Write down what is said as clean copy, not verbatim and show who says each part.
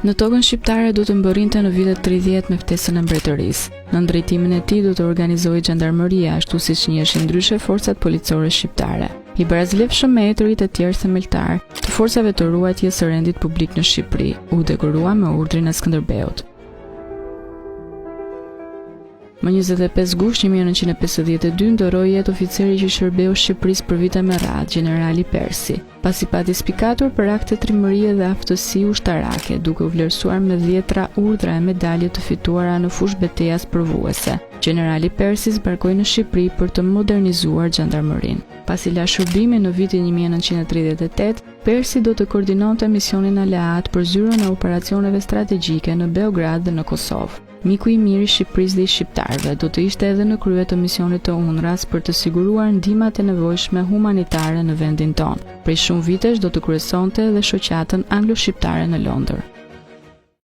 Speaker 1: Në tokën shqiptare do të mbërrinte në vitet 30 me ftesën e mbretërisë. Nën drejtimin e tij do të organizohej xhandarmëria, ashtu siç njiheshin ndryshe forcat policore shqiptare. I barasvlefshëm me etërit e tjerë themeltarë të forcave të ruajtjes së rendit publik në Shqipëri, u dekorua me urdhrin e Skënderbeut. Më 25 gusht 1952 ndërroi jetë oficeri që i shërbeu Shqipërisë për vite me radhë, gjenerali Persi, pasi pati spikatur për akte trimërie dhe aftësi ushtarake, duke u vlerësuar me dhjetra urdhra e medalje të fituara në fushëbeteja sprovuese. Gjenerali Persi zbarkoi në Shqipëri për të modernizuar xhandarmërinë. Pasi la shërbimin në vitin 1938, Persi do të koordinonte misionin aleat për zyrën e operacioneve strategjike në Beograd dhe në Kosovë. Miku i mirë i Shqipërisë dhe i shqiptarëve, do të ishte edhe në krye të misionit të UNRRA-s për të siguruar ndihmat e nevojshme humanitare në vendin tonë. Prej shumë vitesh do të kryesonte edhe shoqatën anglo-shqiptare në Londër.